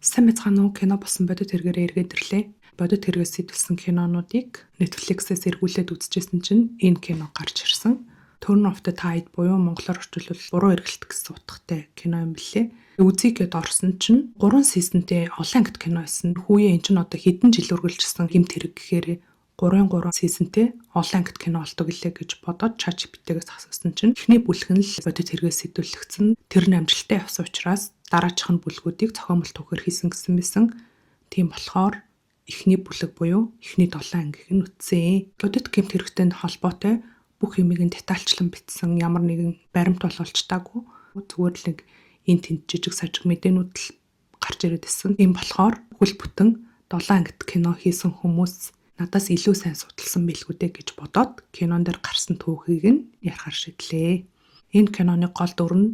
Сайн байцгаана уу? Кино болсон бодит хэрэгээрээ эргээд ирлээ. Бодит хэрэгээс сэдвэлсэн кинонуудыг Netflix-ээс эргүүлээд үзчихсэн чинь энэ кино гарч ирсэн. Turn of the Tide буюу монголоор орчуулбал буруу эргэлт гэсэн утгатай кино юм билээ. Үзье гээд орсон чинь 3 season тэй олон ангит кино байсан. Хүүе, эн чинь одоо хэдэн жил үргэлжилсэн гэмт хэрэг гэхээр 3-ын 3 season тэй олон ангит кино болдог гэлээ гэж бодоод ChatGPT-гээс асуусан чинь эхний бүлэг нь л бодит хэрэгээс сэдвлэгдсэн. Тэр нь амжилттай явсан учраас дараачих нь бүлгүүдийг зохиомол түүхээр хийсэн гэсэн байсан. Тийм болохоор эхний бүлэг буюу эхний 7 ангийг нь үзсэн. Бодит гэмт хэрэгтэй холбоотой бүх юмыг нь детальчлан бичсэн, ямар нэгэн баримт бол олж таагүй. Зүгээр л нэг энэ тэнд жижиг сажиг мэдээнүүд л гарч ирээд байсан. Тийм болохоор бүхэл бүтэн 7 ангит кино хийсэн хүмүүс надаас илүү сайн судалсан байлгүй дээ гэж бодоод кинон дээр гарсан түүхийг нь ярихаар шийдлээ. Энэ киноны гол дүр нь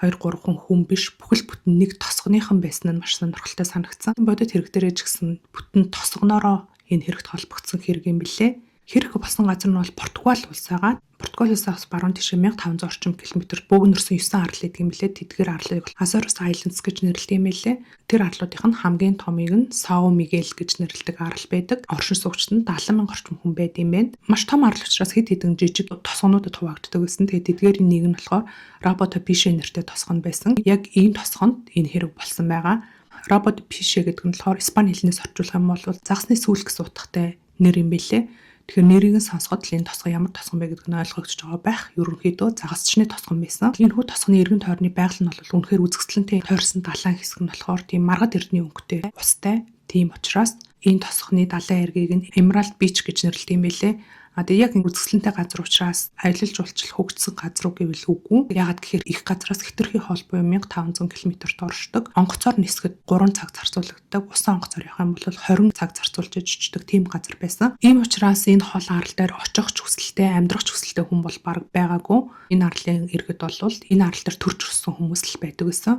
2 3 хүн хүн биш, бүхэл бүтэн нэг тосгоныхон байсан нь маш сонирхолтой санагдсан. Бодит хэрэг дээрээ ч гэсэн бүтэн тосгоноороо энэ хэрэгт холбогдсон хэрэг юм билээ. Хэрэг болсон газар нь бол Португал улс байгаа. Португал улсаас баруун тишээ 1500 орчим километр бөөгнөрсөн 9 арал гэдэг юм билээ. Тэдгээр арлыг Azores Islands гэж нэрлэдэг юм билээ. Тэр арлуудынх нь хамгийн томыг нь Сао Мигел гэж нэрлэдэг арал байдаг. Оршин суугчид нь 70 мянга орчим хүн байд юм байна. Маш том арал учраас хэд хэдэн жижиг тосгонуудад хуваагддаг гэсэн. Тэгээд тэдгээрийн нэг нь болохоор Рабо да Пише нэртэй тосгон байсан. Яг ийм тосгонд энэ хэрэг болсон байгаа. Рабо да Пише гэдэг нь болохоор испани хэлнээс орчуулах юм бол загасны сүүл гэсэн утгатай нэр юм билээ. Тэгэхээр нэрийг нь сонсоход л энэ тосгон ямар тосгон бэ гэдг нь ойлгогдож байгаа байх. Ерөнхийдөө загасчны тосгон байсан. Энэхүү тосгоны эргэн тойрны байгаль нь бол үнэхээр үзэсгэлэнтэй, тойрсон далайн хэсэг нь болохоор тийм маргад эрдний өнгөтэй, устай. Тийм учраас энэ тосгоны далайн эргийг нь Emerald Beach гэж нэрлэдэг юм билээ. А тэгээ яг үзэсгэлэнтэй газар учраас аялал жуулчлал хөгжсөн газар уу гэвэл үгүй. Яагаад гэхээр их газраас хэтэрхий хол буюу 1500 км-т оршдог. Онгоцоор нисэхэд 3 цаг зарцуулагддаг. Усан онгоцоор явах юм бол 20 цаг зарцуулж очдог тийм газар байсан. Ийм учраас энэ хол арал дээр очих ч хүсэлтэй, амьдрах ч хүсэлтэй хүн бол бараг байгаагүй. Энэ арлын иргэд бол энэ арал дээр төрж өссөн хүмүүс л байдаг гэсэн.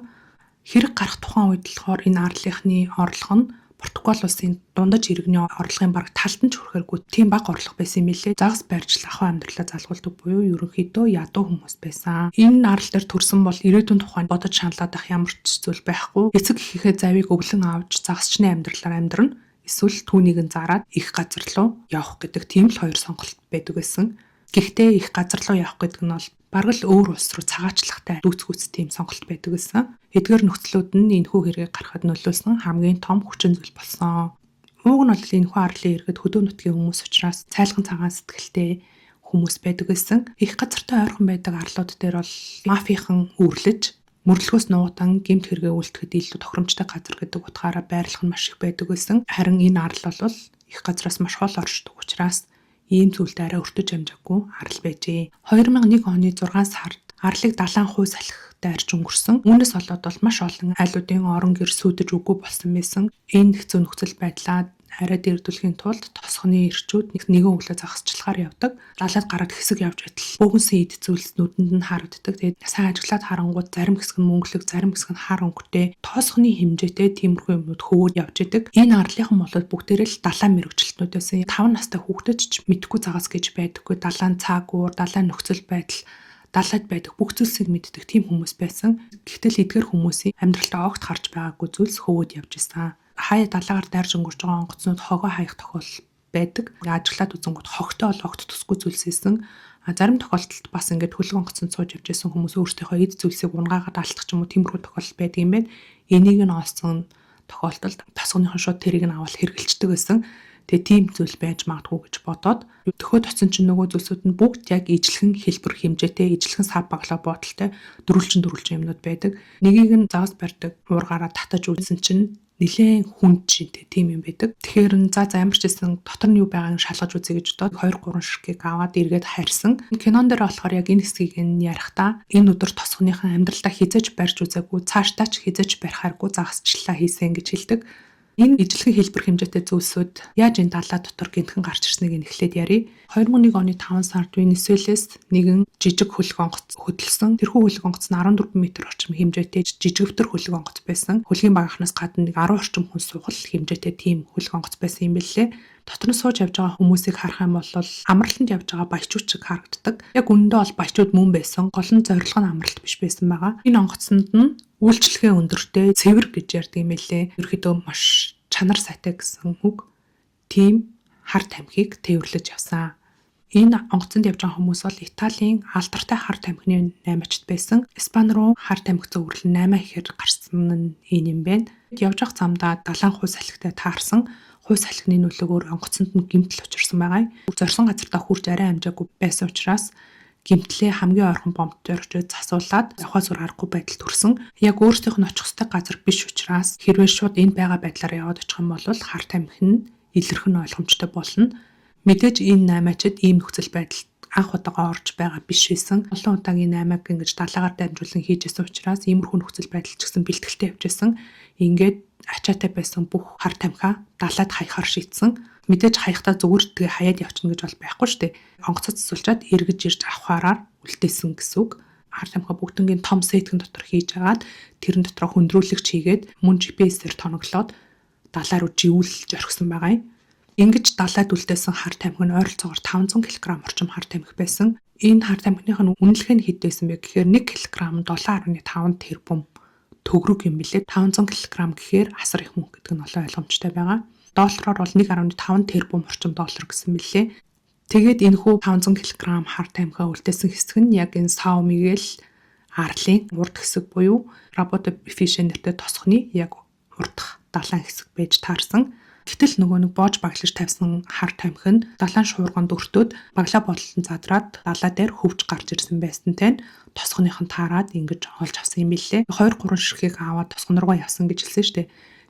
Хэрэг гарах тухайн үед болохоор энэ арлынхны орлого нь Португал улсын дундаж иргэний орлогын бараг талд нь ч хүрэхээргүй тийм бага орлого байсан юм билээ. Загас барьж лахуу амьдралаа залгуулдаг буюу ерөнхийдөө ядуу хүмүүс байсан. Энэ арал дээр төрсэн бол ирээдүйн тухай бодож шаналаад ах ямар ч зүйл байхгүй. Эцэг эхийнхээ завийг өвлөн авч загасчны амьдралаар амьдрна. Эсвэл түүнийг нь зараад их газар руу явах гэдэг тийм л хоёр сонголт байдаг байсан. Гэхдээ их газар руу явах гэдэг нь бол бараг л өөр улс руу цагаачлахтай дүүцгүүц тийм сонголт байдаг гэсэн. Эдгээр нөхцлүүд нь энэхүү хэргийг гаргахад нөлөөлсөн хамгийн том хүчин зүйл болсон. Ууг нь бол энэхүү арлын иргэд хөдөө нутгийн хүмүүс учраас цайлган цагаан сэтгэлтэй хүмүүс байдаг гэсэн. Их газартай ойрхон байдаг арлууд дээр бол мафийнхан үүрлэж, мөрлөгөөс нуугдан гэмт хэрэгээ үлдэхэд илүү тохиромжтой газар гэдэг утгаараа байрлах нь маш их байдаг гэсэн. Харин энэ арал бол их газраас маш хол оршдог учраас ийм зүйлд арай өртөж амжаагүй арал байжээ. 2001 оны 6 сард арлыг далайн хуу салхи дайрч өнгөрсөн. Үүнээс болоод бол маш олон айлуудын орон гэр сүйдэж үгүй болсон байсан. Энэ хэцүү нөхцөл байдлаа арай дээрдүүлэхийн тулд тосгоны эрчүүд нэгэн өглөө загасчлахаар явдаг. Далайд гараад хэсэг явж байтал бөөгөнсөн эд зүйлс нүдэнд нь харагддаг. Тэгээд сайн ажиглаад харангуут зарим хэсэг нь мөнгөлөг, зарим хэсэг нь хар өнгөтэй, тоосхны хэмжээтэй тиймэрхүү юмнууд хөвөөд явж идэг. Энэ арлынхан бол бүгдээрээ л далайн мэргэжилтнүүд байсан. 5 настай хүүхдэд ч мэдэхгүй загас гэж байдаггүй. Далайн цаг уур, далайн нөхцөл байдал, далайд байдаг бүх зүйлсийг мэддэг тийм хүмүүс байсан. Гэхдээ л эдгээр хүмүүсийн амьдралдаа огт харж байгаагүй зүйлс хөвөөд явж исэн. Хаяа далаагаар дайрж өнгөрч байгаа онгоцнууд хогоо хаях тохиолдол байдаг. Ажиглаад үзэнгүүт хогтой бол огт төсгүй зүйлс байсан. А зарим тохиолдолд бас ингээд хөлөг онгоцонд сууж явж исэн хүмүүс өөрсдийнхөө эд зүйлсийг унгаагаад алдах ч юм уу, тиймэрхүү тохиолдол байдаг юм байна. Энийг нь олсон тохиолдолд тосгоныхон шууд тэрийг нь аваад хэрэглэчихдэг байсан. Тэгээ тийм зүйл байж магадгүй гэж бодоод төхөөд очсон чинь нөгөө зүйлсүүд нь бүгд яг ижлэхэн хэлбэр хэмжээтэй, ижлэхэн сав баглаа боодолтой дөрвөлжин дөрвөлжин юмнууд байдаг. Нэгийг нь загас барьдаг уургаараа татаж үзсэн чинь нэлээн хүнд шинтэй тийм юм байдаг. Тэгэхээр нь за за ямар ч гэсэн дотор нь юу байгааг шалгаж үзье гэж бодоод 2 3 ширхгийг аваад эргээд харьсан. Кинон дээр болохоор яг энэ хэсгийг нь ярихдаа энэ өдөр тосгоныхан амьдралдаа хэзээ ч барьж үзээгүй, цаашдаа ч хэзээ ч барихааргүй загасчлалаа хийсэн гэж хэлдэг. Энэ ижилхэн хэлбэр хэмжээтэй зүйлсүүд яаж энэ далай дотор гинтхэн гарч ирснийг нь эхлээд ярья. 2001 оны 5 сард Венесуэлээс нэгэн жижиг хөлөг онгоц хөдөлсөн. Тэрхүү хөлөг онгоц нь 14 м орчим хэмжээтэй жижигвтер хөлөг онгоц байсан. Хөлгийн багаахнаас гадна нэг 10 орчим хүн суух хэмжээтэй тийм хөлөг онгоц байсан юм билээ. Дотор нь сууж явж байгаа хүмүүсийг харах юм бол амралтанд явж байгаа баячууд шиг харагддаг. Яг үнэндээ бол баячууд мөн байсан. Гол нь зорилго нь амралт биш байсан байгаа. Энэ онгоцонд нь Үйлчлэгээ өндөртэй, цэвэр гэж ярьдаг юм байлээ. Ерөөхдөө маш чанар сайтай гэсэн үг. Тийм хар тамхиг тээвэрлэж явсан. Энэ онгоцонд явж байгаа хүмүүс бол Италийн алдартай хар тамхины наймаачид байсан. Испани руу хар тамхи зөвөрлөн 8 ихээр гарсан нь энэ юм байна. Явж явах замдаа далайн хуу салхитай таарсан. Хуу салхины нөлөөгөөр онгоцонд нь гэмтэл учирсан байгаа юм. Зорьсон газартаа хүрч арай амжаагүй байсан учраас гэмтлээ хамгийн ойрхон бомб дээр очиж засуулаад явхаас өөр аргагүй байдал төрсөн. Яг өөрсдийнх нь очих ёстой газар биш учраас хэрвээ шууд энэ байгаа байдлаар яваад очих юм бол хар тамхи нь илэрх нь ойлгомжтой болно. Мэдээж энэ наймаачид ийм нөхцөл байдалд анх удаага орж байгаа биш байсан. Олон удаагийн наймааг ингэж далаагаар дамжуулан хийж исэн учраас иймэрхүү нөхцөл байдал ч гэсэн бэлтгэлтэй явж исэн. Ингээд ачаатай байсан бүх хар тамхиа далайд хаяхаар шийдсэн. Мэдээж хаяхдаа зүгээр тэгээ хаяад явчихна гэж бол байхгүй шүү дээ. Онгоцоо засуулчаад эргэж ирж авахаараар үлдээсэн гэсэн үг. Хар тамхиа бүгднгийн том сеткэн дотор хийж агаад тэрэн дотроо хөндрүүлэгч хийгээд мөн GPS-ээр тоноглоод далай руу живүүлж орхисон байгаа юм. Ингэж далайд үлдээсэн хар тамхи нь ойролцоогоор 500 кг орчим хар тамхи байсан. Энэ хар тамхиных нь үнэлгээ нь хэд байсан бэ гэхээр 1 кг нь 7.5 тэрбум төгрөг юм билээ. 500 кг гэхээр асар их мөнгө гэдэг нь олон ойлгомжтой байгаа. Доллараар бол 1.5 тэрбум орчим доллар гэсэн мэлээ. Тэгээд энэхүү 500 кг хар тамхиа үлдээсэн хэсэг нь яг энэ Сао Мигел арлын урд хэсэг буюу Работа Фише нэртэй тосгоны яг урдах далайн хэсэг байж таарсан. Гэтэл нөгөө нэг боож баглаж тавьсан хар тамхи нь далайн шуурганд өртөөд баглаа бодлон задраад далай дээр хөвж гарч ирсэн байсан тань тосгоных нь таарад ингэж олж авсан юм билээ. 2 3 ширхгийг аваад тосгон руугаа явсан гэж хэлсэн шүү дээ.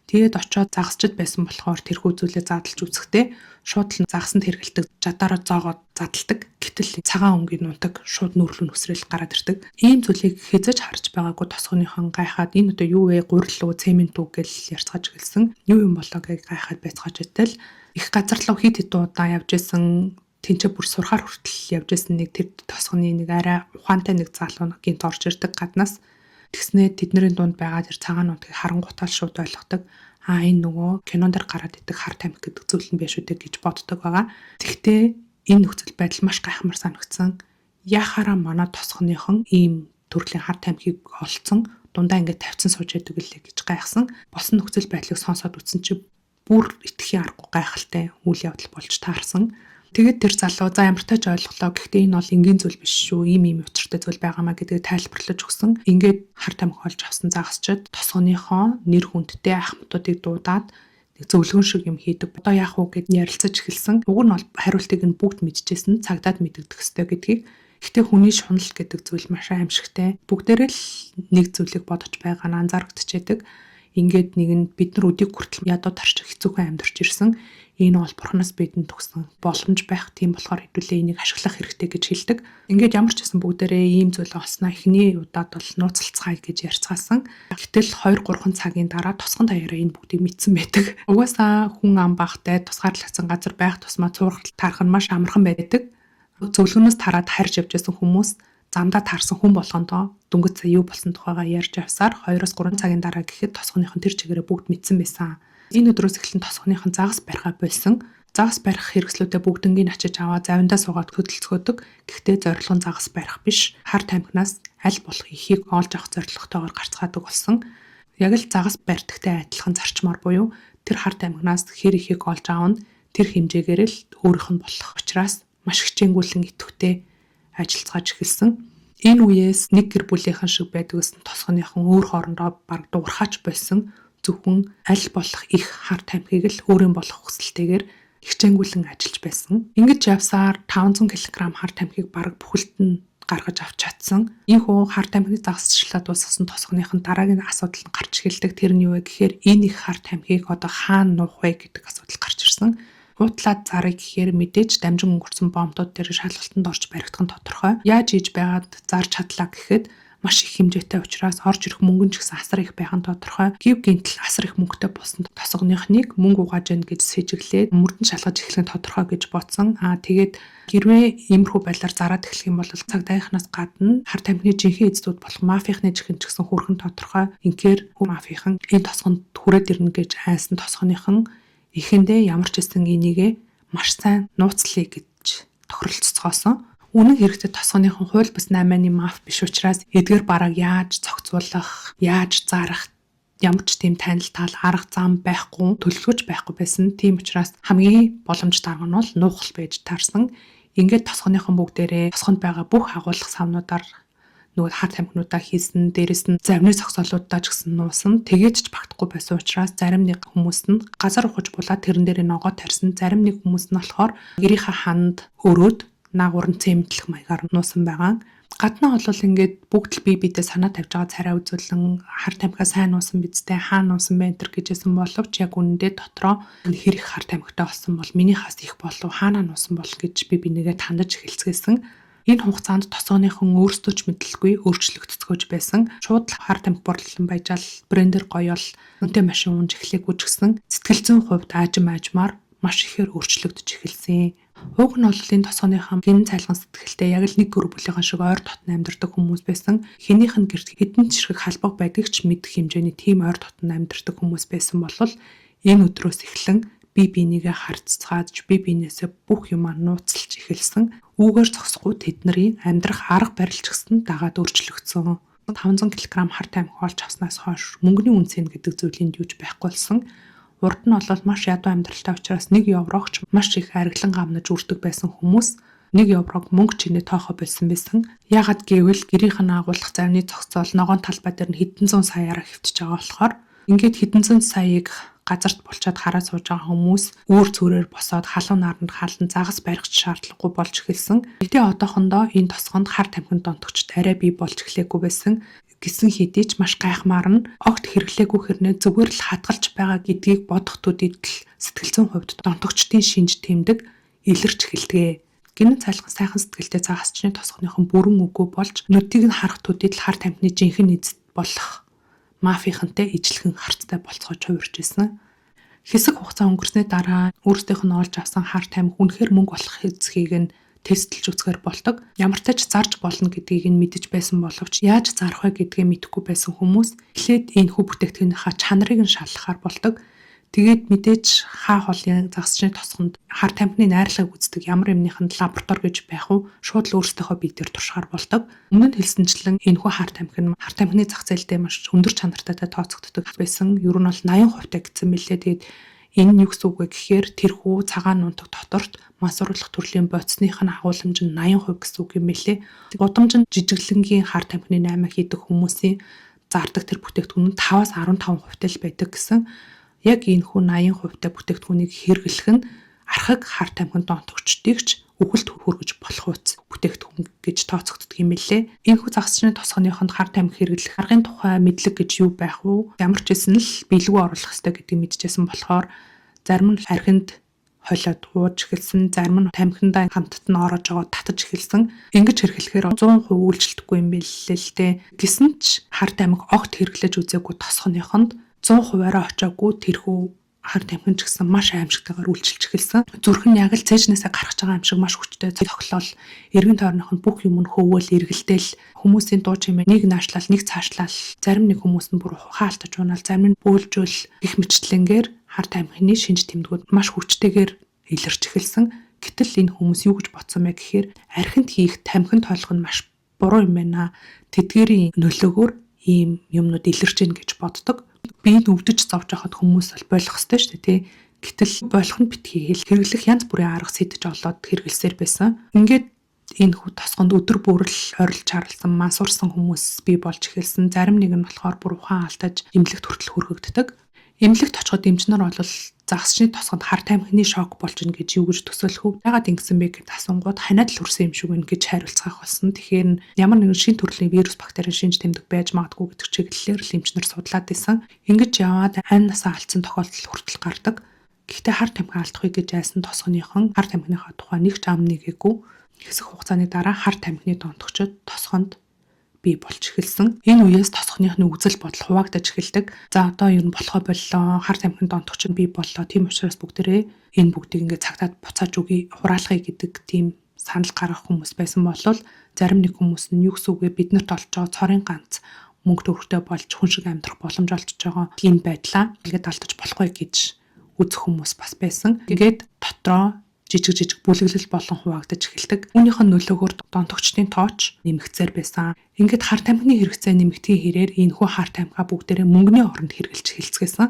Тэгээд очиод загасчд байсан болохоор тэрхүү зүйлээ задлж үзэхдээ шууд л загасанд хэрэгэлдэг жадаараа зоогоод задалдаг. Гэтэл цагаан өнгийн нунтаг шууд нүүрлүү нүсрэл гараад ирдэг. Ийм зүйлийг хэзээ ч харж байгаагүй тосгоныхон гайхаад энэ одоо юу вэ? Гурил уу, цемент үү гэж ярьцгааж эхэлсэн. Юу юм болоо гэж гайхаад байцгааж байтал их газар руу хэд хэдэн удаа явж исэн, тэнцээ бүр сурахаар хүртэл явж исэн нэг тэр тосгоны нэг арай ухаантай нэг залуу гинт орж ирдэг гаднаас. Тэгснээ тэдний дунд байгаа тэр цагаан нутгийг харангуутаа шууд ойлгодог. А энэ нөгөө кинон дээр гараад идэг хар тамхи гэдэг зүйл нь биш үү гэж боддог байгаа. Тэгтээ энэ нөхцөл байдал маш гайхмар санагдсан. Яхаараа манай тосгоныхон ийм төрлийн хар тамхиг олцсон, дундаа ингээд тавьсан сууж яадаг гэлээ гэж гайхсан. Болсон нөхцөл байдлыг сонсоод үтсэн чи бүр итгэхийн аргагүй гайхалтай үйл явдал болж таарсан. Тэгээд тэр залуу за ямар тач ойлголоо. Гэхдээ энэ бол энгийн зүйл биш шүү. Ийм ийм учиртай зүйл байгаамаа гэдгийг тайлбарлаж өгсөн. Ингээд хар тамхи олж авсан загасчид тосгоныхоо нэр хүндтэй ахмадуудыг дуудаад нэг зөвлөгөн шиг юм хийдэг. Одоо яах вэ гэд ярилцаж эхэлсэн. Уг нь бол хариултыг нь бүгд мэдчихсэн. Цагдаад мэдэгдэх ёстой гэдгийг. Гэхдээ хүний шунал гэдэг зүйл маш аимшигтай. Бүгдээрээ л нэг зүйлийг бодож байгаа нь анзаарэгдчихэд. Ингээд нэг нь бид нар өдийг хүртэл ядуу тарч хэцүүхэн амьдарч ирсэн. Энэ бол бурханаас бидэнд өгсөн боломж байх. Тийм болохоор хэдүүлээ энийг ашиглах хэрэгтэй гэж хэлдэг. Ингээд ямар ч байсан бүгдээрээ ийм зүйл олсноо эхний удаад бол нууцлцгаая гэж ярьцгаасан. Гэтэл 2 3 цагийн дараа тосгон даяараа энэ бүгдийг мэдсэн байдаг. Угаасаа хүн ам багтай тусгаарлагдсан газар байх тусмаа цуурхал таарах нь маш амархан байдаг. Зөвлөгөөнөөс тараад харж явж байсан хүмүүс замдаа таарсан хүн болгондоо дөнгөж сая юу болсон тухайгаа ярьж явсаар 2-3 цагийн дараа гэхэд тосгоных нь тэр чигээрээ бүгд мэдсэн байсан. Энэ өдрөөс эхлэн тосгоных нь загас барихаа болсон. Загас барих хэрэгслүүдээ бүгднгийг ачиж аваад завиндаа суугаад хөдөлцгөөдөг. Гэхдээ зорилго нь загас барих биш. Хар тамхинаас аль болох ихийг олж авах зорилготойгоор гарцгаадаг болсон. Яг л загас барьдагтай адилхан зарчмаар буюу тэр хар тамхинаас хэр ихийг олж аавна тэр хэмжээгээр л өөрийнх нь болох учраас маш хичээнгүйлэн идэвхтэй ажиллацгааж эхэлсэн. Энэ үеэс нэг гэр бүлийнхэн шиг байдаг гэсэн тосгоныхон өөр хоорондоо бараг дуурхаач болсон. Зөвхөн аль болох их хар тамхиг л өөрийн болох хүсэлтэйгээр хичээнгүйлэн ажиллаж байсан. Ингэж явсаар 500 кг хар тамхиг бараг бүхэлд нь гаргаж авч чадсан. Ийхүү хар тамхины загасчлаад дуусгасан тосгоныхон дараагийн асуудал нь гарч эхэлдэг. Тэр нь юу вэ гэхээр энэ их хар тамхиг одоо хаана нуух вэ гэдэг асуудал гарч ирсэн. Хуутлаад зарыг гэхээр мэдээж дамжин өнгөрсөн бомбууд дээр шалгалтанд орж баригдах нь тодорхой. Яаж хийж байгаад зарж чадлаа гэхэд маш их хэмжээтэй учраас орж ирэх мөнгө нь ч гэсэн асар их байх нь тодорхой. Гів гинтэл асар их мөнгөтэй болсон тосгоныхныг мөнгө угааж яана гэж сэжиглээд мөрдөн шалгаж эхлэх нь тодорхой гэж бодсон. Аа тэгээд хэрвээ иймэрхүү байдлаар зараад эхлэх юм бол цагдаагийнхнаас гадна хар тамхины жинхэнэ эздүүд болох мафийнхны жихэн ч гэсэн хүрэх нь тодорхой. Инхээр мафийнхан энэ тосгонд хүрээд ирнэ гэж айсан тосгоныхан эхэндээ ямар ч гэсэн энийгээ маш сайн нууцлая гэж тохиролцоогоосон. Үнэн хэрэгтээ тосгоныхон хууль бус 8-ны маф биш учраас эдгээр барааг яаж зохицуулах, яаж зарах ямар ч тийм танил тал арга зам байхгүй, төлөвлөж байхгүй байсан. Тийм учраас хамгийн боломжтой арга нь бол нуухал байж таарсан. Ингээд тосгоныхон бүгдээрээ тосгонд байгаа бүх агуулгах савнуудаар нөгөө хар тамхинуудаа хийсэн, дээрэс нь завны зогсоолуудаа ч гэсэн нуусан. Тэгээд ч багтахгүй байсан учраас зарим нэг хүмүүс нь газар ухаж булаад тэрэн дээрээ ногоо тарьсан. Зарим нэг хүмүүс нь болохоор гэрийнхээ ханд өрөөд наагур нь цемэнтлэх маягаар нуусан байгаа. Гаднаа бол ингээд бүгд л бие биедээ санаа тавьж байгаа царай үзүүлэн хар тамхиа сайн нуусан бидтэй хаана нуусан бэ энэ гэжсэн боловч яг үнэндээ дотроо хэр их хар тамхитай болсон бол минийхаас их болов хаана нуусан бол гэж би бинийгээ тандаж эхэлцгээсэн. Энэ хугацаанд тосгоныхон өөрсдөө ч мэдлгүй өөрчлөгдцгөөж байсан. Шууд л хар тамхи борлон баяжаал брендер гоёол үнэтэй машин унж эхлэегүй ч гэсэн сэтгэл зүйн хувьд аажим аажмаар маш ихээр өөрчлөгдөж эхэлсэн. Уг нь бол энэ тосгоныхон гин цайлган сэтгэлтэй яг л нэг гэр бүлийнхэн шиг ойр дотно амьдардаг хүмүүс байсан. Хэнийх нь гэрт хэдэн чирхэг халбаг байдгийг ч мэдэх хэмжээний тийм ойр дотно амьдардаг хүмүүс байсан бол энэ өдрөөс эхлэн бие бинийгээ харцгааж бие биенээсээ бүх юмаа нууцлж эхэлсэн. Үүгээр зогсохгүй тэдний амьдрах арга барил ч гэсэн дагаад өөрчлөгдсөн. 500 кг хар тамхи олж авснаас хойш мөнгөний үнцэн гэдэг зүйлэнд юуж байхгүй болсон. Урд нь бол маш ядуу амьдралтай учраас 1 еврогч маш их арглан гамнаж үрдэг байсан хүмүүс 1 еврог мөнгө чинээ тоохо болсон байсан. Яагаад гэвэл гэрийнх нь агуулах завны зохицол ногоон талбай дээр нь хэдэн зуун саяараа хэвтэж байгаа болохоор ингээд хэдэн зуун саяыг газарт булчаад хараа сууж байгаа хүмүүс үүр цүрээр босоод халуун наранд халан загас барих шаардлагагүй болж эхэлсэн. Гэтэ одоохондоо энэ тосгонд хар тамхинд донтогчд арай бий болж эхлээгүй байсан гэсэн хэдий ч маш гайхмаар нь огт хэрэглээгүй хэрнээ зүгээр л хадгалж байгаа гэдгийг бодох төдийд л сэтгэл зүйн хувьд донтогчдын шинж тэмдэг илэрч эхэлдэг. Гинэн цайлган сайхан сэтгэлтэй загасчны тосгоныхон бүрэн үгүй болж нүдийг нь харах төдийд л хар тамхины жинхэнэ эзэд болох мафийнхантай ижилхэн харцтай болцгоож хувирч ирсэн. Хэсэг хугацаа өнгөрсний дараа өөрсдийнх нь олж авсан хар тамхи үнэхээр мөнгө болох эцгийг нь тестлж үзэхээр болдог. Ямар ч тач зарж болно гэдгийг нь мэдэж байсан боловч яаж зарах вэ гэдгээ мэдэхгүй байсан хүмүүс эхлээд энэ хүү бүтээгдэхүүнийхээ чанарыг нь шалгахаар болдог. Тэгээд мэдээж хаа холын загасчны тосгонд хар тамхины найрлагыг үздэг ямар юмныханд лаборатори гэж байх уу? Шууд л өөрсдийнхөө бие дээр туршихаар болдог. Өмнө нь хэлсэнчлэн энэхүү хар тамхи нь хар тамхины зах зээл дээр маш өндөр чанартай тооцогддог байсан. Ер нь бол 80% таа гэсэн мэлээ. Тэгээд энэ нь юу гэсэн үг вэ гэхээр тэрхүү цагаан нунтаг доторт мансууруулах төрлийн бодисных нь агуулмж нь 80% гэсэн үг юм билээ. Гудамжинд жижиглэнгийн хар тамхины 8 хийдэг хүмүүсийн зардаг тэр бүтээгдэхүүн нь 5-аас 15% л байдаг гэсэн. Яг энэ хүү 80% та бүтээгдэхүүнийг хэрэглэх нь архаг хар тамхинд донтогчдыг ч үхэлд хүргэж болох үз бүтээгдэхүүн гэж тооцогддог юм билээ. Энэхүү загасчны тосгоныхонд хар тамхи хэрэглэх аргын тухай мэдлэг гэж юу байх вэ? Ямар ч байсан л биелгүй оруулах ёстой гэдгийг мэдчихсэн болохоор зарим нь архинд холиод ууж эхэлсэн, зарим нь тамхиндаа хамтд нь орож байгаа татаж эхэлсэн. Ингэж хэрэглэхээр 100% үйлчлэхгүй юм билээ л дээ. Гэсэн ч хар тамхи огт хэрэглэж үзээгүй тосгоныхонд 100%-аараа очоогүй тэрхүү хар тамхин ч гэсэн маш аимшигтайгаар үйлчилж эхэлсэн. Зүрх нь яг л цээжнээсээ гарч байгаа юм шиг маш хүчтэй цохлол, эргэн тойрных нь бүх юм нь хөвөөл эргэлдээл, хүмүүсийн дуу чимээ нэг наашлал, нэг цаашлал, зарим нэг хүмүүс нь бүр ухаалтаж унаал, зарим нь бөөлжөөл гих мэтлэнгээр хар тамхины шинж тэмдгүүд маш хүчтэйгээр илэрч эхэлсэн. Гэтэл энэ хүмүүс юу гэж бодсон бэ гэхээр архинд хийх тамхин тойлох нь маш буруу юм байна. Тэдгээрийн нөлөөгөөр ийм юмнууд илэрч гин гэж боддог. Бие нь өвдөж зовж байхад хүмүүс бол болох ёстой шүү дээ, тий. Гэтэл болох нь битгий хэл хэрэглэх янз бүрийн арга сэдэж олоод хэрэглэсээр байсан. Ингээд энэ хүү тосгонд өдөр бүр л орилж чарлсан, мансуурсан хүмүүс бий болж эхэлсэн. Зарим нэг нь болохоор бүр ухаан алдаж эмнэлэгт хүртэл хүргэгддэг. Эмнэлэгт очиход эмчнэр бол загасчны тосгонд хар тамхины шок болж ин гэж юу гэж төсөөлөх үү? Яагаад ингэсэн бэ гэд асуунгууд ханиад л хүрсэн юм шиг байна гэж хариулцгаах болсон. Тэгэхээр ямар нэгэн шин төрлийн вирус бактерийн шинж тэмдэг байж магадгүй гэдэг чиглэлээр л эмчнэр судлаад исэн. Ингэж яваад амь насаа алдсан тохиолдол хүртэл гардаг. Гэхдээ хар тамхи алдахгүй гэж айсан тосгоныхон хар тамхиныхаа тухай нэг ч ам нэгээгүй. Хэсэг хугацааны дараа хар тамхины донтогчид тосгонд бий болж эхэлсэн. Энэ үеэс тосгоныхны үзэл бодол хуваагдаж эхэлдэг. За одоо ер нь болохоо боллоо. Хар тамхинд донтогч нь бий боллоо. Тийм учраас бүгдээрээ энэ бүгдийг ингээд цагтаад буцааж өгье, хураалгая гэдэг тийм санал гаргах хүмүүс байсан болол зарим нэг хүмүүс нь юу гэсэн үг вэ? Бид нарт олж байгаа цорын ганц мөнгө төгрөгтэй болж хүн шиг амьдрах боломж олж байгаа ийм байдлаа ингээд алдаж болохгүй гэж үзэх хүмүүс бас байсан. Тэгээд дотроо Жижиг жижиг бүлэглэл болон хуваагдаж эхэлдэг. Үүнийх нь нөлөөгөөр донтогчдын тооч нэмэгдсээр байсан. Ингээд хар тамхины хэрэгцээ нэмэгдэхийн хэрээр энэхүү хар тамхиа бүгдээрээ мөнгөний оронд хэрэглэж эхэлцгээсэн.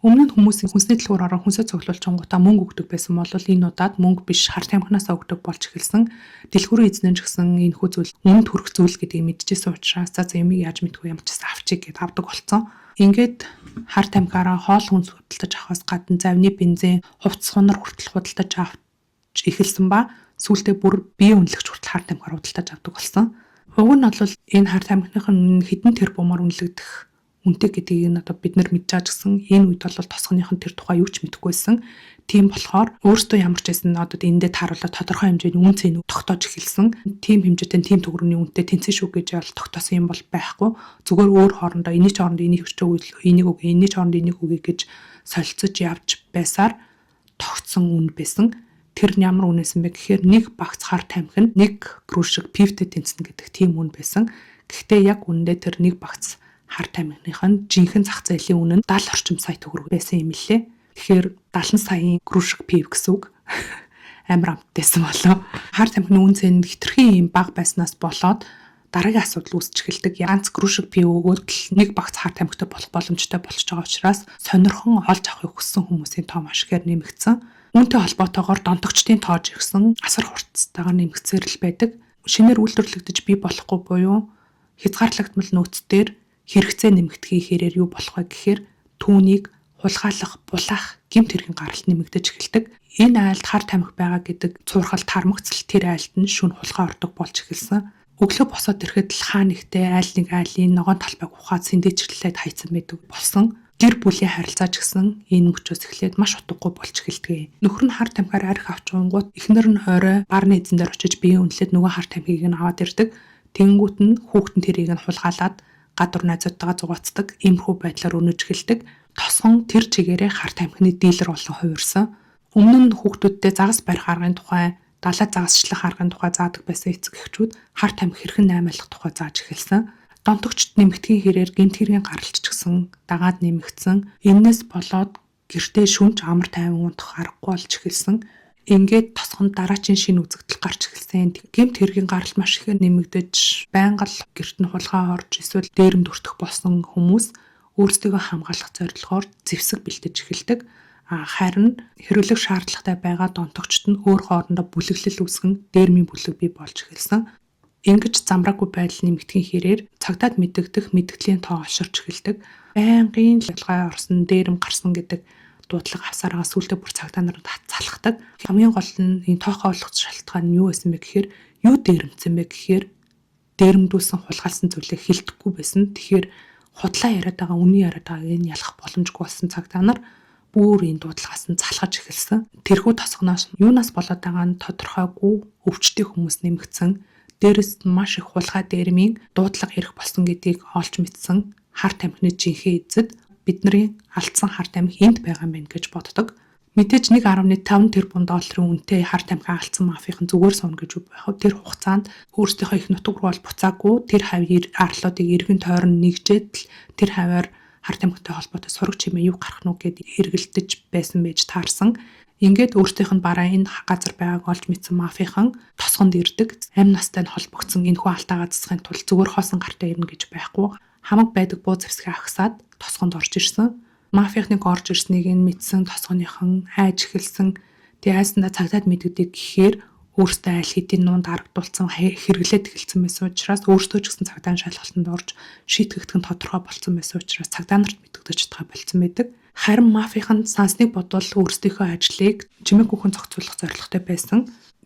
Өмнө нь хүмүүс хүнсний дэлгүүр орон хүнсээ цуглуулчингуудаа мөнгө өгдөг байсан бол энэ удаад мөнгө биш хар тамхинаасаа өгдөг болж эхэлсэн. Дэлгүүрийн эзэн нь ч гэсэн энэхүү зүйл үнэт хүрэх зүйл гэдгийг мэдчихсэн учраас за юмыг яаж мэдгүй юм ч гэсэн авчиг гэд авдаг болсон. Ингээд хар тамхиараа хоол хүнс худалдаж авахаас гадна завны бензин, хувцас хунар хүртэл худалдаж авч эхэлсэн ба сүүлдээ бүр бие үнэлэгч хүртэл хар тамхиар худалдаж авдаг болсон. Уг нь бол энэ хар тамхиных нь хэдэн тэрбумаар үнэлэгдэх үнэтэй гэдгийг нь одоо бид нар мэдж байгаа ч гэсэн энэ үед бол тосгоных нь тэр тухай юу ч мэдэхгүйсэн. Тийм болохоор өөртөө ямар ч байсан одоо эндээ тааруулаад тодорхой хэмжээний үн цэн тогтоож эхэлсэн. Тийм хэмжээтэй тийм төгрөгийн үнэтэй тэнцэн шүү гэж бол тогтоосон юм бол байхгүй. Зүгээр өөр хоорондоо энэний ч хоорондоо энийг өчөө энийг үгүй, энэний ч хоорондоо энийг үгүй гэж солилцож явж байсаар тогтсон үн байсан. Тэр нь ямар үнэсэн бэ гэхээр нэг багц хар тамхи нь нэг кружик пивтэй тэнцэнэ гэдэг тийм үн байсан. Гэхдээ яг үнэндээ тэр нэг багц хар тамхиных нь жинхэнэ зах зээлийн үнэ нь 70 орчим сая төгрөг байсан юм лээ. Тэгэхээр 70 саяын кружик пив гэсэн үг. Амар амттайсан болоо. Хар тамхины үн цэн хэтэрхий юм бага байснаас болоод дараагийн асуудал үүсч эхэлдэг. Ганц кружик пив өгөөд л нэг багц хар тамхитай болох боломжтой болчихж байгаа учраас сонирхон олж авахыг хүссэн хүмүүсийн тоо маш ихээр нэмэгдсэн. Үүнтэй холбоотойгоор донтогчдын тоож ирсэн асар хурцтайгаар нэмэгдсээр л байдаг. Шинээр үйлдвэрлэгдэж бий болохгүй буюу хязгаарлагдмал нөөц дээр хэрэгцээ нэмэгдэхийн хэрээр юу болох вэ гэхээр түүнийг хулгайлах, булаах гэмт хэргийн гаралт нэмэгдэж эхэлдэг. Энэ айлд хар тамхи байгаа гэдэг цуурхал тармагцал тэр айлд нь шүн хулгай ордог болж эхэлсэн. Өглөө босоод ирэхэд л хаа нэгтээ айл нэг айлын ногоон талбайг ухаад сэндээчлээд хайцсан байдаг болсон. Гэр бүлийн харилцаа ч гэсэн энэ мөчөөс эхлээд маш утгагүй болж эхэлдэг. Нөхөр нь хар тамхиар арх авч уунгууд эхнэр нь орой барны эзэн дээр очиж биеийн үнэлээд нөгөө хар тамхиг нь аваад ирдэг. Тэнгүүт нь хүүхэд нь тэрийг нь хулгайлаад гадуур найзуудтайгаа зугаацдаг. Иймэрхүү байдлаар өнөж эхэлдэг. Тосгон тэр чигээрээ хар тамхины дилер болон хувирсан. Өмнө нь хүүхдүүдтэй загас барих аргын тухай, далай загасчлах аргын тухай заадаг байсан эцэг эхчүүд хар тамхи хэрхэн наймаалах тухай зааж эхэлсэн. Донтогчд нэмэгдэхийн хэрээр гэмт хэргийн гаралт ч гэсэн дагаад нэмэгдсэн. Эннээс болоод гэртээ шүнж амар тайван унтах аргагүй болж эхэлсэн. Ингээд тосгонд дараачийн шинэ үзэгдэл гарч эхэлсэн. Гэмт хэргийн гаралт маш ихээр нэмэгдэж, байнга л гэрт нь хулгай орж эсвэл дээрэмд өртөх болсон хүмүүс өөрсдийгөө хамгаалах зорилгоор зэвсэг бэлтэж эхэлдэг. Харин хэрэглэх шаардлагатай байгаа донтогчд нь өөр хоорондоо бүлэглэл үүсгэн дээрмийн бүлэг бий болж эхэлсэн. Ингэж замраагүй байдал нэмэгдэхийн хэрээр цагдаад мэдэгдэх мэдгэлийн тоо олширч эхэлдэг. Байнгын хулгай орсон, дээрэм гарсан гэдэг дуудлага авсараа сүүлдээ бүр цагдаа нарт залхдаг. Хамгийн гол нь энэ тоохоо олох шалтгаан нь юу байсан бэ гэхээр юу дээрэмдсэн бэ гэхээр дээрэмдүүлсэн хулгайлсан зүйлээ хилдэхгүй байсан. Тэгэхээр худлаа яриад байгаа, үнэн яриад байгааг нь ялах боломжгүй болсон цагдаа нар бүр энэ дуудлагаас нь залхаж эхэлсэн. Тэрхүү тосгоноос юунаас болоод байгаа нь тодорхойгүй өвчтөй хүмүүс нэмэгдсэн. Дээрээс нь маш их хулгай дээрмийн дуудлага ирэх болсон гэдгийг олж мэдсэн хар тамхины жинхэнэ эзэд бидний алдсан хар тамхи энд байгаа юм байна гэж боддог. Мэдээж 1.5 тэрбум долларын үнэтэй хар тамхи алдсан мафийн зүгээр сууна гэж үг байх. Тэр хугацаанд өөрсдийнхөө их нутаг руу бол буцаагүй тэр хавь арлуудыг эргэн тойрон нэгжээд л тэр хавиар хар тамхитай холбоотой сураг чимээ юу гарах нь гэд эргэлдэж байсан байж таарсан. Ингээд өөрсдийнх нь бараа энэ газар байгааг олж мэдсэн мафийнхан тосгонд ирдэг. Амь настай нь холбогдсон энэхүү алтаагаа засахын тулд зүгээр хоосон гартаа ирнэ гэж байхгүй. Хамаг байдаг буу зэвсгээ агсаад тосгонд орж ирсэн. Мафийнхныг орж ирснийг нь мэдсэн тосгоныхан айж эхэлсэн. Тэгээ айсандаа цагдаад мэддэг гэхээр өөртөө аль хэдийн нуунд дарагдуулсан хэрэглээд эхэлсэн байсан учраас өөртөө ч гэсэн цагдаа шалгалтанд орж шийтгэгдэх нь тодорхой болсон байсан учраас цагдаа нарт мэдэгдэж чадхаа болцсон байдаг. Харин мафийнхан сансныг бодвол өөрсдийнхөө ажлыг чимээгүйхэн зохицуулах зорилготой байсан.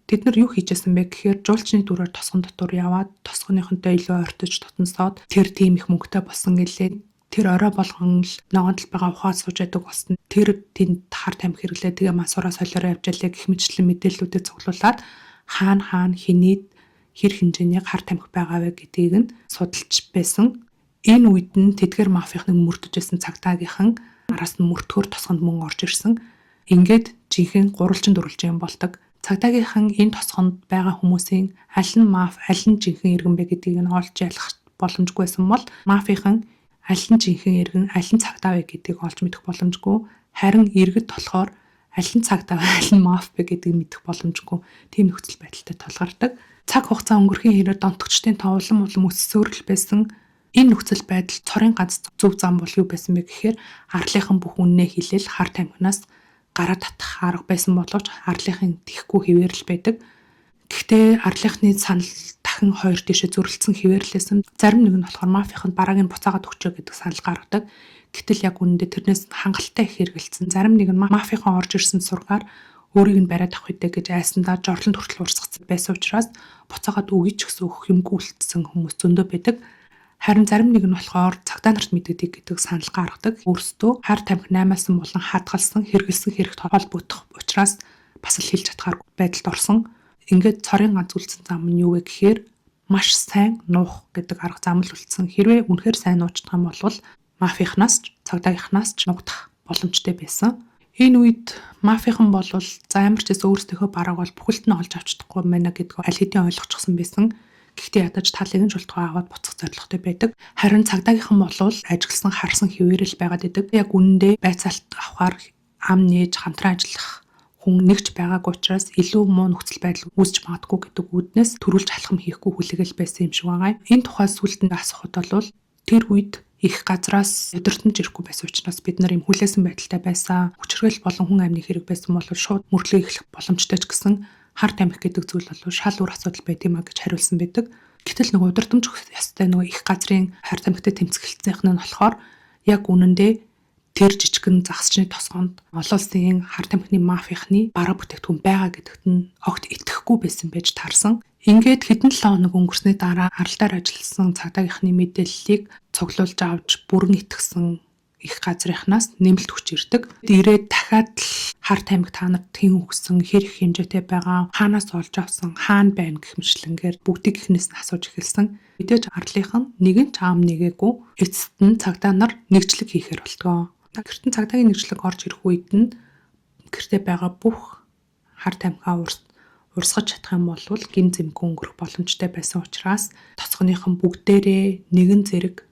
Тэд нар юу хийжсэн бэ гэхээр жуулчны дүрээр тосгон дотор яваад тосгоныхонтой илүү ойртож тотонсоод тэр тийм их мөнгөтэй болсон гэлээ. Тэр орой болгон л ногоон талбайгаа ухаад сууж яадаг болсон. Тэр тэнд хар тамхи хэрэглээ тэгээ мансураа солиороо явж ялээ гэх мэтчлэн мэдээллүүдэд цуглуулад хаана хаана хинээд хэр хэмжээний хар тамхи байгаа вэ гэдгийг нь судалж байсан. Энэ үед нь тэдгэр мафийнхныг мөрдөж байсан цагдаагийнхан араас нь мөрдөхөр тосгонд мөн орж ирсэн. Ингээд жинхэнэ гурвалжин дөрвөлжин юм болдог. Цагдаагийнхан энэ тосгонд байгаа хүмүүсийн аль нь маф, аль нь жинхэнэ иргэн бэ гэдгийг нь олж ялах боломжгүй байсан бол мафийнхан аль нь жинхэнэ иргэн, аль нь цагдаа вэ гэдгийг олж мэдэх боломжгүй. Харин иргэд болохоор Аль нь цагдаа, аль нь маф бэ гэдгийг мэдэх боломжгүй тийм нөхцөл байдалтай тулгардаг. Цаг хугацаа өнгөрөхийн хэрээр донтогчдын тоо улам улам өссөөр л байсан. Энэ нөхцөл байдал цорын ганц зөв зам бол юу байсан бэ гэхээр арлынхан бүх үннээ хилээл хар тамхинаас гараа татах арга байсан боловч арлынхын тэхгүй хэвээрэл байдаг. Гэхдээ арлынхны санал дахин хоёр тишээ зөрөлдсөн хэвээрлээсэн. Зарим нэг нь болохоор мафийнханд барааг нь буцаагаад өгчөө гэдэг санал гаргадаг. Гэтэл яг үнэндээ тэрнээс хангалттай их хэрэгэлцсэн. Зарим нэг нь мафийнхан орж ирсэн сургаар өөрийг нь бариад авах үедээ гэж айсандаа жорлонд хүртэл урсгацсан байсан учраас буцаагаад өгье ч гэсэн өгөх юмгүй үлдсэн хүмүүс зөндөө байдаг. Харин зарим нэг нь болохоор цагдаа нарт мэдэгдэг гэдэг санал гаргадаг. Өөрсдөө хар тамхи наймаасан болон хадгалсан, хэрэгэлсэн хэрэгт холбогдох учраас бас л хэлж чадхааргүй байдалд орсон. Ингээд цорын ганц үлдсэн зам нь юу вэ гэхээр маш сайн нуух гэдэг арга зам л үлдсэн. Хэрвээ үнэхээр сайн нуучих юм бол мафийнхнаас ч цагдаагийнхнаас ч нуугдах боломжтой байсан. Энэ үед мафийнхан бол за ямар ч гэсэн өөрсдийнхөө барааг бол бүхэлд нь олж авч чадахгүй байна гэдгийг аль хэдийн ойлгочихсон байсан. Гэхдээ ядаж талыг нь шултгаа аваад буцах зорилготой байдаг. Харин цагдаагийнхан бол ажигласан харсан хэвээрэл байгаад идэг. Яг үнэндээ байцаалт авахар ам нээж хамтран ажиллах хүн нэгч байгаагүй учраас илүү муу нөхцөл байдал үүсч магадгүй гэдэг үүднээс төрүүлж алхам хийхгүй хүлээгээл байсан юм шиг байгаа юм. Энэ тухай сүүлд нь асуухад бол тэр үед их газраас удирдамж ирэхгүй байсан учраас бид нар юм хүлээсэн байдалтай байсан. Хүчирхийлэл болон хүн амны хэрэг байсан бол шууд мөрдлөө эхлэх боломжтой ч гэсэн хар тамхи гэдэг зүйл бол шал үр асуудал байт юм а гэж хариулсан байдаг. Гэтэл нөгөө удирдамж өгөх ёстой нөгөө их газрын хар тамхитай тэмцгэлцсэнийх нь болохоор яг үнэндээ тэр жижигхэн загасчны тосгонд олон улсын хар тамхины мафийнхны бараа бүтээгдэхүүн байгаа гэдэгт нь огт итгэхгүй байсан байж таарсан. Ингээд хэдэн 7 хоног өнгөрсний дараа арал дээр ажилласан цагдаагийнхны мэдээллийг цуглуулж авч бүрэн итгэсэн их газрынхнаас нэмэлт хүч ирдэг. Ирээд дахиад л хар тамхи та нарт хэн өгсөн, хэр их хэмжээтэй байгаа, хаанаас олж авсан, хаана байна гэх мэтлэнгээр бүгдийг эхнээс нь асууж эхэлсэн. Мэдээж арлынх нь нэгэн ч ам нэгээгүй эцэст нь цагдаа нар нэгжлэг хийхээр болтгоо. Гэртэн цагдаагийн нэгжлэг орж ирэх үед нь гэртээ байгаа бүх хар тамхиа урсгаж чадах юм бол гин зэмгүй өнгөрөх боломжтой байсан учраас тоцгоныхон бүгдээрээ нэгэн зэрэг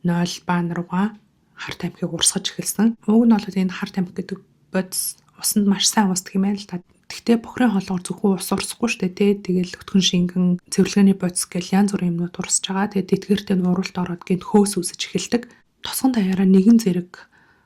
0 баан руугаа хар тамхиг урсгаж эхэлсэн. Уг нь бол энэ хар тамхи гэдэг бодис усанд маш сайн уусдаг юм байна л та. Гэхдээ бохрын хоолоор зөвхөн ус урсахгүй шүү дээ, тий. Тэгэл өтгөн шингэн, цэвэрлэгээний бодис гэл янз бүрийн юмнууд урсж байгаа. Тэгээд тэтгэртэй нь уралд ороод гинт хөөс үүсэж эхэлдэг. Тосгон даяараа нэгэн зэрэг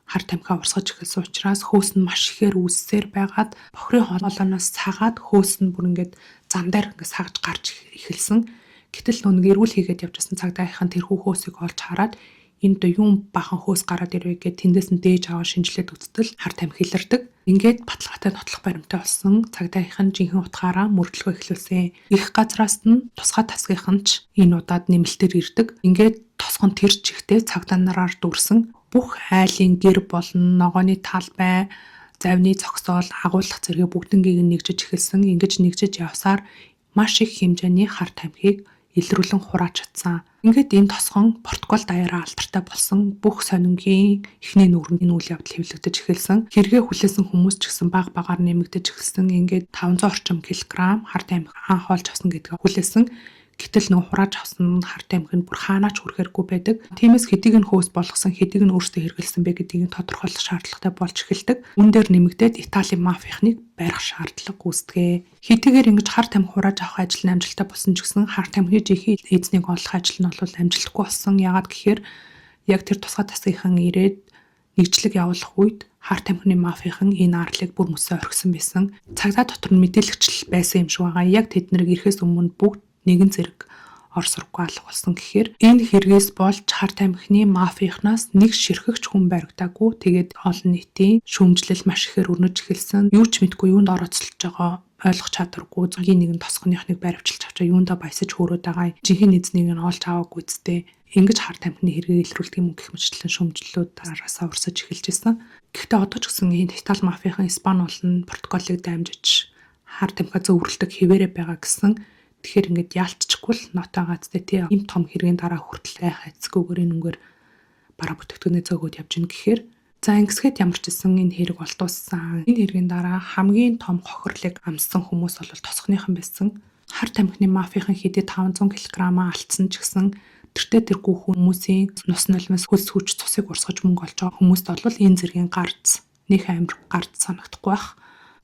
хар тамхиа урсгаж эхэлсэн учраас хөөс нь маш ихээр үүссээр байгаад бохрын хоолооноос сагаад хөөс нь бүр ингээд зам дээр ингээд сагж гарч эхэлсэн. Гэтэл нөгөө эргүүл хийгээд явж байсан цагдаагийнхан тэрхүү хөөсийг олж хараад энд одоо юм бахан хөөс гараад ирвэ гэд тэндээс нь дээж аваа шинжилээд үзтэл хар тамхи илэрдэг. Ингээд баталгаатай нотлох баримттай болсон цагдаагийнхан жинхэнэ утгаараа мөрдлөгөө эхлүүлсэн. Их газраас нь тусгай тасгийнхан ч энэ удаад нэмэлтээр ирдэг. Ингээд тосгон тэр чигтээ цагдаа нараар дүүрсэн бүх айлын гэр болон ногооны талбай, завны зогсоол, агуулгах зэрэг бүгднгийг нь нэгжиж эхэлсэн. Ингэж нэгжиж явсаар маш их хэмжээний хар тамхиг илрүүлэн хурааж чадсан. Ингээд энэ тосгон Португал даяараа алдартай болсон бүх сонингийн эхний нүрэнд энэ үйл явдал хэвлэгдэж эхэлсэн. Хэрэгээ хүлээсэн хүмүүс ч гэсэн баг багаар нэмэгдэж эхэлсэн. Ингээд 500 орчим килограмм хар тамхи анх олж авсан гэдгээ хүлээсэн. Гэтэл нөгөө хурааж авсан хар тамхи нь бүр хаанаач хүрэхэргүй байдаг. Тиймээс хэдийг нь хөөс болгосон, хэдийг нь өөрсдөө хэрэглэсэн бэ гэдгийг тодорхойлох шаардлагатай болж эхэлдэг. Үн дээр нэмэгдээд Италийн мафийнхныг барих шаардлага үүсдэг. Хэдийгээр ингэж хар тамхи хурааж авах ажил нь амжилттай болсон ч гэсэн хар тамхины жинхэнэ эзнийг олох ажил нь бол амжилтгүй болсон. Яагаад гэхээр яг тэр тусгай тасгийнхан ирээд нэгжлэг явуулах үед хар тамхины мафийнхан энэ арлыг бүр мөсөө орхисон байсан. Цагдаа дотор нь мэдээлэгч байсан юм шиг байгаа. Яг тэд нарыг ирэхээс өмнө бүгд нэгэн зэрэг ор сурггүй алга болсон гэхээр энэ хэрэгээс болж хар тамхины мафийнхнаас нэг ширхэгч хүн баригдаагүй. Тэгээд олон нийтийн шүүмжлэл маш ихээр өрнөж эхэлсэн. Юу ч мэдгүй юунд орооцолж байгаа ойлгох чадваргүй зөгийн нэгэн тосгоныхныг баривчилж авчаа юундаа баясаж хөөрөөд байгаа. Жинхэнэ эзнийг нь олж аваагүй зү. Ингэж хар тамхины хэргийг илрүүлдэг юм гэх мэтчлэн шүүмжлэлүүд араасаа урсаж эхэлж байсан. Гэхдээ одоо ч гэсэн энэ Итали мафийн Испани болон Португалыг дамжиж хар тамхиа зөөвөрлөдөг хэвээрээ байгаа гэсэн. Тэгэхээр ингээд яалтчихгүй л нотой гацтай тий ийм том хэргийн дараа хүртэл айх айцгүйгээр энэ үнгээр бараа бүтээгдэхүүнээ зөөгөөд явж гин гэхээр за ингэсгээд ямар ч гэсэн энэ хэрэг бол дууссан. Энэ хэргийн дараа хамгийн том хохирлыг амссан хүмүүс бол тосгоныхан байсан. Хар тамхины мафийн хэдий 500 кг алдсан ч гэсэн тэртээ тэргүй хүмүүсийн нус нулимс хөлс хүч цусыг урсгаж мөнгө олж байгаа хүмүүст бол энэ зэргийн гарц нэх амар гарц санагдахгүй байх.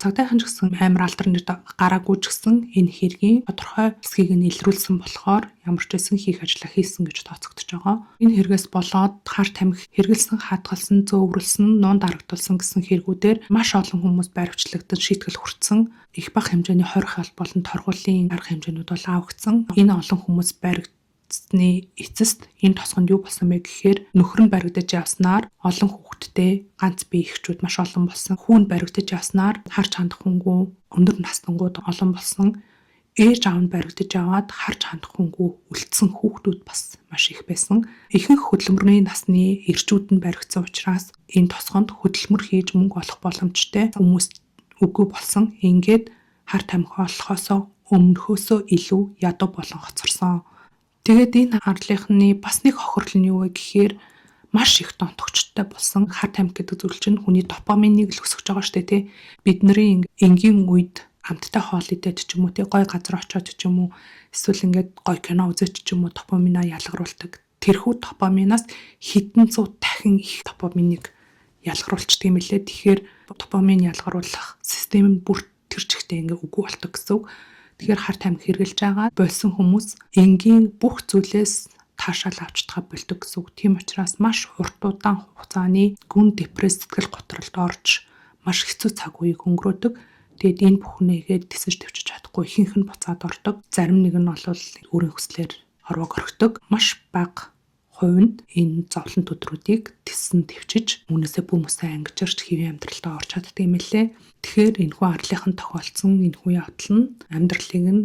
Цагдаахан ч гэсэн амар алдар нэр гараагүй ч гэсэн энэ хэргийн тодорхой хэсгийг нь илрүүлсэн болохоор ямар ч байсан хийх ажлаа хийсэн гэж тооцогдож байгаа. Энэ хэрэгээс болоод хар тамхи хэрэглэсэн, хадгалсан, зөөвөрлсөн, нуун дарагдуулсан гэсэн хэрэгүүдээр маш олон хүмүүс баривчлагдсан, шийтгэл хүртсэн. Их бага хэмжээний хорих хал болон торгуулийн арга хэмжээнүүд бол авагдсан. Энэ олон хүмүүс баригдсны эцэст энэ тосгонд юу болсон бэ гэхээр нөхөр нь баригдаж явснаар олон хүүхэдтэй ганц бие эхчүүд маш олон болсон. Хүүн баригдаж явснаар харж хандах хүнгүй өндөр наснангууд олон болсон. Ээж аав нь баригдаж яваад харж хандах хүнгүй үлдсэн хүүхдүүд бас маш их байсан. Ихэнх хөдөлмөрийн насны эрчүүд нь баригдсан учраас энэ тосгонд хөдөлмөр хийж мөнгө олох боломжтой хүмүүс үгүй болсон. Ингээд хар тамхи олохоосоо өмнөхөөсөө илүү ядуу болон хоцорсон. Тэгээд энэ арлынхны бас нэг хохирол нь юу вэ гэхээр маш их донтогчтой болсон. Хар тамхи гэдэг зүйл чинь хүний допаминыг л өсгөж байгаа шүү дээ, тий. Бидний энгийн үед амттай хоол идээд ч юм уу, тий, гой газар очиод ч юм уу, эсвэл ингээд гой кино үзээд ч юм уу допаминаа ялгаруулдаг. Тэрхүү допаминаас хэдэн зуун дахин их допаминыг ялгаруулчдаг юм лээ. Тэгэхээр допамин ялгаруулах систем нь бүр тэр чигтээ ингээ үгүй болдог гэсэн үг. Тэгэхээр хар тамхи хэрглэж байгаа болсон хүмүүс энгийн бүх зүйлээс таашаал авч чадхаа болдог гэсэн үг. Тийм учраас маш урт удаан хугацааны гүн депресс, сэтгэл готролд орж маш хэцүү цаг үеийг өнгөрөөдөг. Тэгээд энэ бүхнийгээ тэсэж төвчж чадахгүй ихэнх нь буцаад ордог. Зарим нэг нь бол өөрийн хүслээр хорвоог орхидог. Маш бага хувь нь энэ зовлон төдрүүдийг тэссэн төвчж үүнээсээ бүх мөсөө ангижирч хэвийн амьдралдаа орч чаддаг юм лээ. Тэгэхээр энэхүү арлынхан тохиолдсон энэхүү явдал нь амьдралыг нь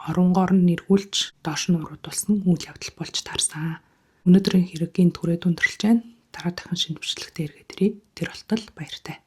оронгоор нь нэргүүлж доош нь уруудулсан үйл явдал болж таарсан. Өнөөдрийн хэрэг энэ түрээд өндөрлөж байна. Дараа дахин шинэ бичлэгтээ эргээд ирье. Тэр болтол баяртай.